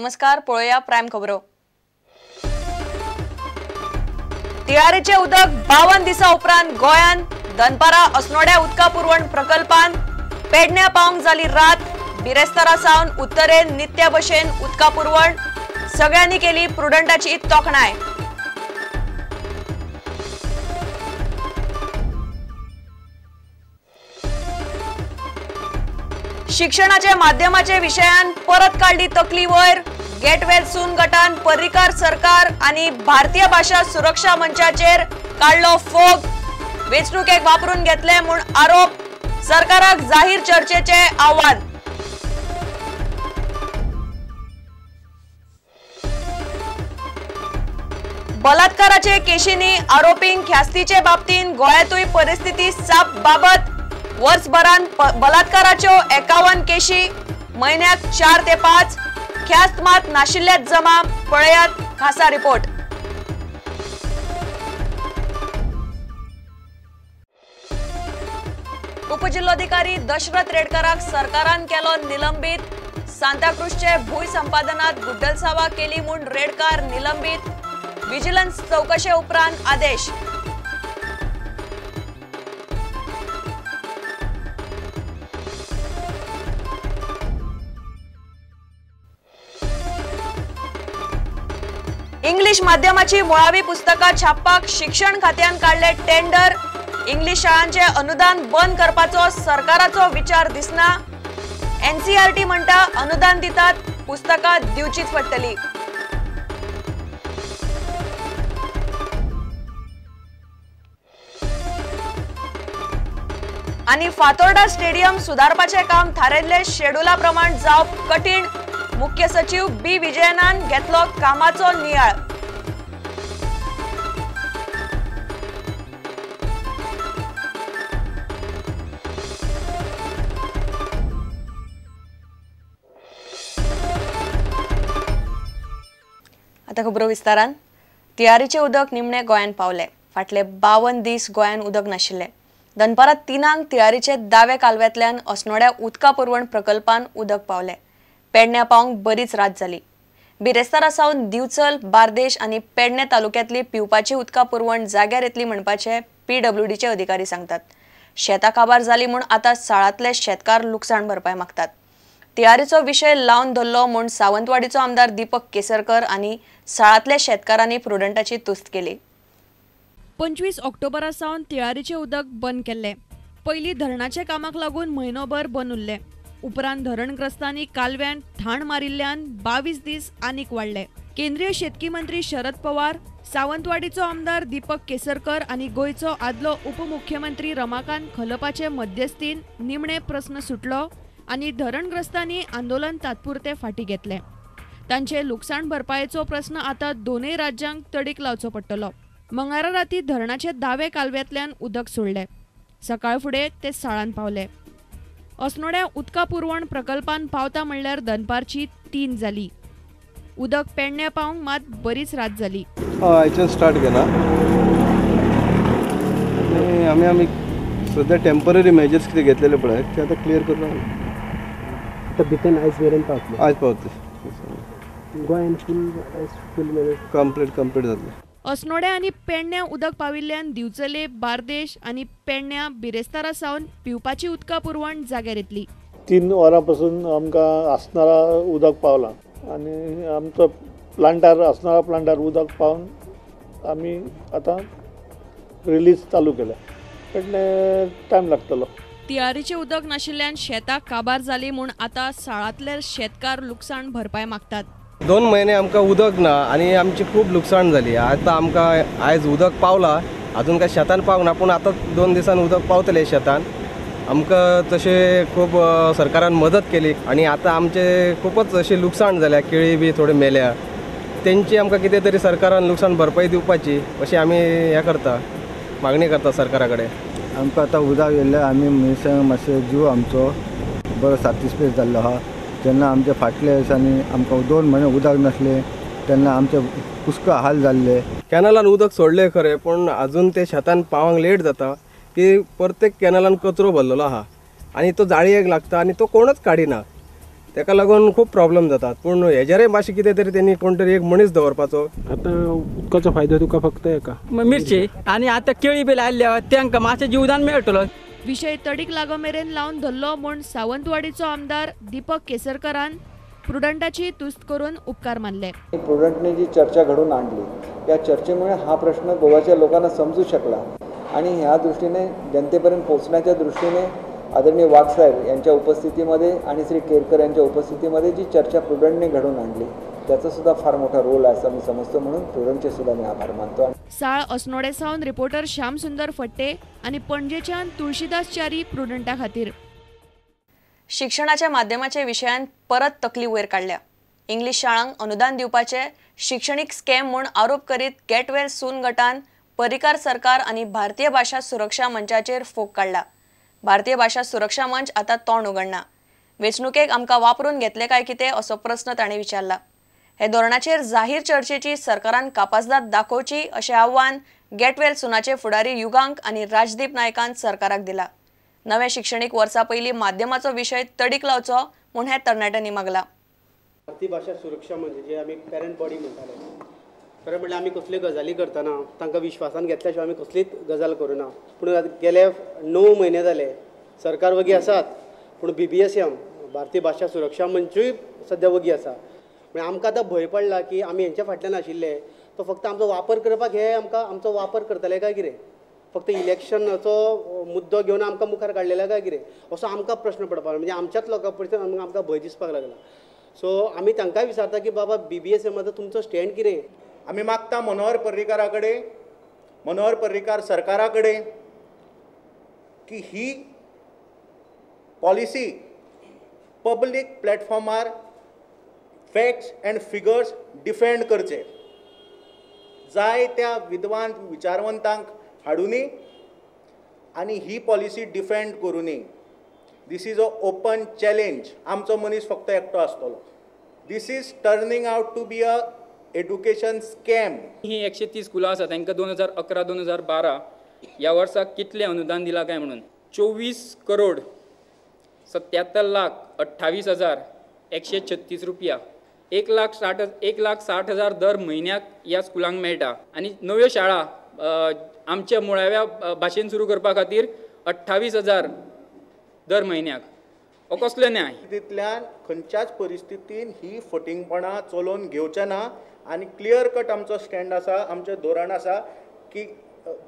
नमस्कार, पळोवया प्रायम खबरो। तिळारीचे उदक 52 दिसा उपरांत गोंयांत दनपारा अस्नोड्या उदका पुरवण प्रकल्पान पेडण्या पावंक जाली रात। बिरेस्तारा सावन उत्तरेन नित्या भशेन उदका पुरवण, सगळ्यांनी केली प्रुडंटाची तोखणाय। शिक्षणाचे माध्यमाचे विशयान परत काडली तकली वयर। गेट वेल सून गटान पर्रीकार सरकार आनी भारतीय भाषा सुरक्षा मंचाचेर काडलो फोग। वेंचणुकेक वापरून घेतले म्हूण आरोप, सरकाराक जाहीर चर्चेचे आव्हान। बलात्काराचे केशींनी आरोपींक ख्यास्तीचे बाबतींत गोंयांतूय परिस्थिती साप बाबत। वर्सभरान बलात्काराच्यो 51 केशी, म्हयन्याक 4 ते 5, ख्यास्त मात नाशिल्ल्याच जमा। पळयात खासा रिपोर्ट। उपजिल्होधिकारी दशरथ रेडकराक सरकारान केलो निलंबीत। सांताक्रूजचे भूंय संपादनात गुड्डलसावा केली म्हूण रेडकार निलंबीत। विजिलन्स चौकशे उपरांत आदेश। इंग्लिश माध्यमाची मुळावी पुस्तकां छापपाक शिक्षण खात्यान काडले टेंडर। इंग्लिश शाळांचे अनुदान बंद करपाचो सरकाराचो विचार दिसना। एनसीआरटी म्हणटा अनुदान दितात, पुस्तकां दिवचीच पडटली। आनी फातोर्डा स्टेडियम सुदारपाचें काम थारायल्ले शेड्युला प्रमाण जावप कठीण। मुख्य सचिव बी विजयनान घेतलो कामाचो नियाळ। आता खबरो विस्तारान। तिळारीचें उदक निमणे गोंयांत पावले। फाटले 52 दीस गोंयांत उदक नाशिल्लें। दनपारां 3 तिळारीचे दावे कालव्यांतल्यान अस्नोड्या उदका पुरवण प्रकल्पान उदक पावले। पेडण्या पावंक बरीच रात जाली। बिरेस्तारा सावन दिवचल, बार्देश आनी पेडणे तालुक्यांतली पिवपाची उदका पुरवण जाग्यार येतली म्हणपाचें पीडब्ल्यूडीचे अधिकारी सांगतात। शेतां काबार जाली म्हूण आतां साळांतले शेतकार लुकसाण भरपाय मागतात। तिळारीचो विशय लावन धरलो म्हूण सावंतवाडीचो आमदार दीपक केसरकर आनी साळांतल्या शेतकारांनी प्रुडंटाची तुस्त केली। 25 ऑक्टोबरा सावन तिळारीचें उदक बंद केल्लें। पयलीं धरणाच्या कामाक लागून म्हयनोभर बंद उरलें। उपरांत धरणग्रस्तांनी कालव्यान थाण मारिल्ल्यान 22 दीस आनीक वाडले। केंद्रीय शेतकी मंत्री शरद पवार, सावंतवाडीचो आमदार दीपक केसरकर आनी गोंयचो आदलो उपमुख्यमंत्री रमाकांत खलपाचे मध्यस्थीन निमणे प्रस्न सुटलो आनी धरणग्रस्तांनी आंदोलन तात्पुरते फाटी घेतले। तांचे लुकसाण भरपायेचो प्रस्न आतां दोनूय राज्यांक तडीक लावचो पडटलो। मंगळारा राती धरणाचे दावे कालव्यांतल्यान उदक सोडले। सकाळ फुडें ते साळान पावले। अस्नोड्या उदका पुरवण प्रकल्पान पावता म्हणल्यार दनपारची 3 जाली। उदक पेडण्या पावंक मात बरीच रात जाली। आयच्यान स्टार्ट केला आनी आमी आमी सद्या टेम्पररी मेजर्स कितें घेतलेले पळय ते आतां क्लियर करून आतां भितर आयज मेरेन पावतले। आयज पावतले। गोंयान फूल आयज फूल मेरेन कंप्लीट जातलें। अस्नोड्या आनी पेडण्या उदक पाविल्ल्यान दिवचले, बार्देश आनी पेडण्या बिरेस्तारा सावन पिवपाची उदका पुरवण जाग्यार येतली। 3 वरां पासून आमकां आसनारा उदक पावलां आनी आमचो प्लांटार आसनारा प्लांटार उदक पावन आमी आतां रिलीज चालू केल्या। पेडणे टायम लागतलो। तिळारीचें उदक नाशिल्ल्यान शेतां काबार जाली म्हूण आतां साळांतले शेतकार लुकसाण भरपाय मागतात। 2 म्हयने आमकां उदक ना आनी आमची खूब लुकसाण जाली। आतां आमकां आयज उदक पावलां, अजून काय शेतान पावंक ना, पूण आतां 2 दिसान उदक पावतलें शेतान। आमकां तशें खूब सरकारान मदत केली आनी आतां आमचें खुबच अशें लुकसाण जाल्या, केळी बी थोडी मेल्या, तेंची आमकां कितें तरी सरकारान लुकसाण भरपाई दिवपाची अशें आमी हें करता, मागणी करता सरकारा कडेन। आमकां आतां उदक येयल्ल्यान आमी मनशांक मातशें जीव आमचो बरो सातिस्फाय जाल्लो आहा। जेन्ना आमचे फाटल्या दिसांनी आमकां 2 म्हयने उदक नासलें तेन्ना आमचे पुष्कळ हाल जाल्ले। कॅनलान उदक सोडलें खरें, पूण आजून ते शेतान पावंक लेट जाता की प्रत्येक कॅनलान कचरो भरलेलो आहा आनी तो जाळयेक लागता आनी तो कोणच काडिना। ताका लागून खूब प्रॉब्लम जातात. पूण हेजेरय मातशें कितें तरी तेणी कोण तरी एक मनीस दवरपाचो. आतां उदकाचो फायदो तुका फक्त एका मिरची आनी आतां केळी बी लायल्ल्या तांकां मातशें जीवदान मेळटलो. विशय तडीक लागो मेरेन लावन धरलो म्हूण सावंतवाडीचो आमदार दीपक केसरकरान प्रुडंटाची तुस्त करून उपकार मानले. प्रुडंटने जी चर्चा घडून आणली या चर्चेमुळे हा प्रश्न गोव्याच्या लोकांना समजू शकला आणि ह्या दृष्टीने जनतेपर्यंत पोहोचण्याच्या दृष्टीने आदरणीय वाघसाहेब यांच्या उपस्थितीमध्ये आणि श्री केरकर यांच्या उपस्थितीमध्ये जी चर्चा प्रुडंटने घडवून आणली त्याचा सुद्धा फार मोठा रोल आहे असं मी समजतो, म्हणून प्रुडंटचे सुद्धा मी आभार मानतो. साळ अस्नोडे सावन रिपोर्टर श्याम सुंदर फट्टे आणि पणजेच्यान तुळशीदास च्यारी प्रुडंटा खातीर. शिक्षणाच्या माध्यमाच्या विशयान परत तकली वयर काडल्या. इंग्लीश शाळांक अनुदान दिवपाचे शिक्षणीक स्कॅम म्हूण आरोप करीत गेट वेल सून गटान पर्रीकार सरकार आनी भारतीय भाशा सुरक्षा मंचाचेर फोग काडला. भारतीय भाशा सुरक्षा मंच आतां तोंड उगडना. वेंचणुकेक आमकां वापरून घेतले काय कितें असो प्रस्न ताणें विचारला. हे धोरणाचेर जाहीर चर्चेची सरकारान कापासदाद दाखोवची अशें आव्हान गेट वेल सुनाचे फुडारी युगांक आनी राजदीप नायकान सरकाराक दिला. नव्या शिक्षणीक वर्सा पयलीं माध्यमाचो विशय तडीक लावचो म्हूण हे तरणाट्यांनी मागला. भारतीय भाशा सुरक्षा म्हणजे जे आमी पेरंट बॉडी म्हणटाले, खरें म्हणल्यार आमी कसल्यो गजाली करतना तांकां विश्वासान घेतल्या शिवाय आमी कसलीच गजाल करुना. पूण गेले 9 म्हयने जाले सरकार वगी आसात, पूण BBSM भारतीय भाशा सुरक्षा मंचूय सद्या वगी आसा. म्हणजे आमकां आतां भंय पडला की आमी हेंच्या फाटल्यान आशिल्ले तो फक्त आमचो वापर करपाक हे आमकां आमचो वापर करतले काय कितें, फक्त इलेक्शनाचो मुद्दो घेवन आमकां मुखार काडलेला काय कितें असो आमकां प्रश्न पडपाक लागलो. म्हणजे आमच्याच लोकां पसून आमकां भंय दिसपाक लागला. सो आमी तांकांय विचारता की बाबा BBSMाचो तुमचो स्टँड कितें. आमी मागता मनोहर पर्रीकारा कडेन, मनोहर पर्रीकार सरकारा कडेन की ही पॉलिसी पब्लीक प्लॅटफॉर्मार फॅक्ट्स अँड फिगर्स डिफेंड करचे, जाय त्या विद्वान विचारवंतांक हाडुनी आनी ही पॉलिसी डिफेंड करुनी. This is a open challenge. आमचो मनीस फक्त एकटो आसतलो. This is turning out to be a education scam. ही 130 स्कुलां आसा तांकां 2011 2012 ह्या वर्साक कितलें अनुदान दिलां काय म्हणून 24 करोड 77 लाख 28,136 रुपया, 1,60,000 दर म्हयन्याक ह्या स्कुलांक मेळटा. आनी नव्यो शाळा आमच्या मुळाव्या भाशेन सुरू करपा खातीर 28,000 दर म्हयन्याक. हो कसलो न्याय? तितल्यान खंयच्याच परिस्थितीन ही फटींगपणां चलोवन घेवचे ना आनी क्लियर कट आमचो स्टँड आसा, आमचें धोरण आसा की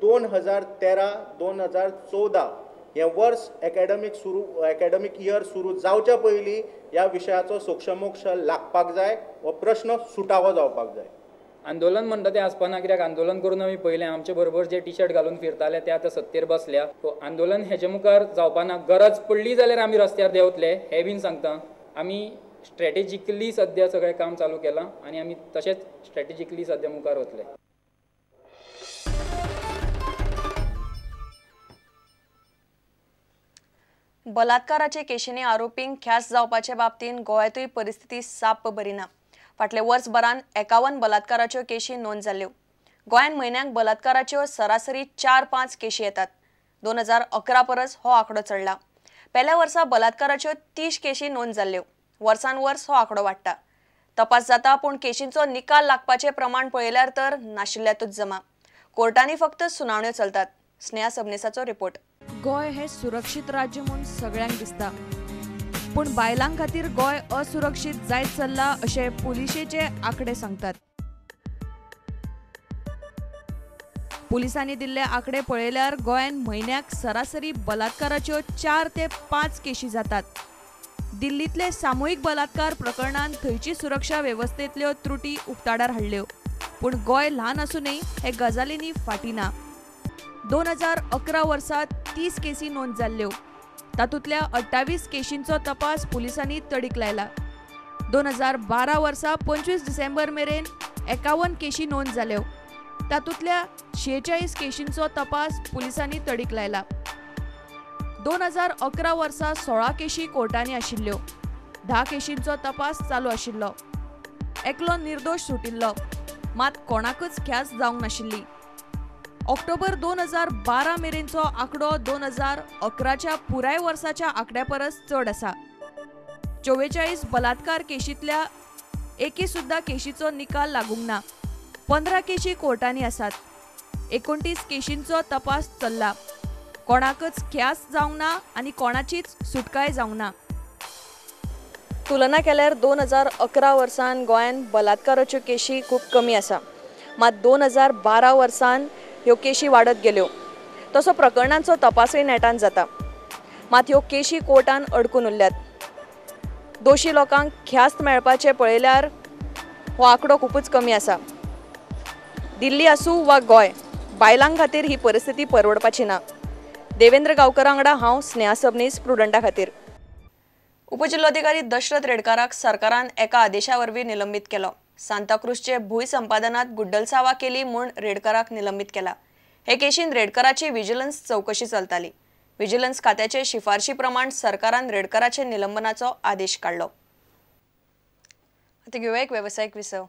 2013 2014 हें वर्स एकाडेमीक इयर सुरू जावच्या पयलीं ह्या विशयाचो सोक्षमोक्ष लागपाक जाय, हो प्रश्न सुटावो जावपाक जाय. आंदोलन म्हणटा तें आसपाना, कित्याक आंदोलन करून आमी पळयलें आमचे बरोबर जे टी शर्ट घालून फिरताले ते आतां सत्तेर बसल्या. सो आंदोलन हेजे मुखार जावपाना. गरज पडली जाल्यार आमी रस्त्यार देंवतले हें बीन सांगता. आमी स्ट्रेटेजिकली सद्या सगळें काम चालू केलां आनी आमी तशेंच स्ट्रेटेजिकली सद्या मुखार वतले. बलात्काराचे केशींनी आरोपींक ख्यास्त जावपाचे बाबतींत गोंयांतूय परिस्थिती साप्प बरी ना. फाटले वर्सभरान 51 बलात्काराच्यो केशी नोंद जाल्यो. गोंयांत म्हयन्याक बलात्काराच्यो सरासरी 4-5 केशी येतात. 2011 परस हो आंकडो चडला. पेल्या वर्सा बलात्काराच्यो 30 केशी नोंद जाल्यो. वर्सान वर्स हो आंकडो वाडटा. तपास जाता पूण केशींचो निकाल लागपाचें प्रमाण पळयल्यार तर नाशिल्ल्यातूच जमा. कोर्टांनी फक्त सुनावण्यो चलतात. स्नेहा सबनेसाचो रिपोर्ट. गोंय हे सुरक्षीत राज्य म्हूण सगळ्यांक दिसता, पूण बायलां खातीर गोंय असुरक्षीत जायत चल्ला अशें पुलिशेचे आंकडे सांगतात. पुलिसांनी दिल्ले आंकडे पळयल्यार गोंयांत म्हयन्याक सरासरी बलात्काराच्यो 4 ते 5 केशी जातात. दिल्लींतले सामुहीक बलात्कार प्रकरणान थंयची सुरक्षा वेवस्थेंतल्यो त्रुटी उक्ताडार हाडल्यो, पूण गोंय ल्हान आसूनय हे गजालींनी फाटीं ना. 2011 वर्सा 30 केसी नोंद जाल्ल्यो, तातूंतल्या 28 केशींचो तपास पुलिसांनी तडीक लायला. 2012 वर्सा 25 डिसेंबर मेरेन 51 केशी नोंद जाल्यो, तातूंतल्या 46 केशींचो तपास पुलिसांनी तडीक लायला. 2011 वर्सा 16 केशी कोर्टांनी आशिल्ल्यो, 10 केशींचो तपास चालू आशिल्लो. एकलो निर्दोश सुटिल्लो, मात कोणाकच ख्यास्त जावंक नाशिल्ली. ऑक्टोबर 2012 मेरेनचो आंकडो 2011च्या पुराय वर्साच्या आंकड्या परस चड आसा. 44 बलात्कार केशींतल्या एकी सुद्दां केशीचो निकाल लागूंक ना. 15 केशी कोर्टांनी आसात. 29 केशींचो तपास चल्ला. कोणाकच ख्यास्त जावंक ना आनी कोणाचीच सुटकाय जावंक ना. तुलना केल्यार 2011 वर्सान गोंयांत बलात्काराच्यो केशी खूब कमी आसा, मात 2012 वर्सान ह्यो केशी वाडत गेल्यो. तसो प्रकरणांचो तपासूय नेटान जाता, मात ह्यो केशी कोर्टान अडकून उरल्यात. दोशी लोकांक ख्यास्त मेळपाचें पळयल्यार हो आंकडो खुबूच कमी आसा. दिल्ली आसूं वा गोंय, बायलां खातीर ही परिस्थिती परवडपाची ना. देवेंद्र गांवकर वांगडा हांव स्नेहा सबनीस, प्रुडंटा खातीर. उपजिल्लोधिकारी दशरथ रेडकाराक सरकारान एका आदेशा वरवीं निलंबीत केलो. सांताक्रूजचे भूंय संपादनात गुड्डलसावा केली म्हूण रेडकाराक निलंबीत केला. हे केशीन रेडकाराची विजिलन्स चवकशी चलताली. विजिलन्स खात्याचे शिफारशी प्रमाण सरकारान रेडकाराचे निलंबनाचो आदेश काडलो. आतां घेवया एक वेवसायीक विसव.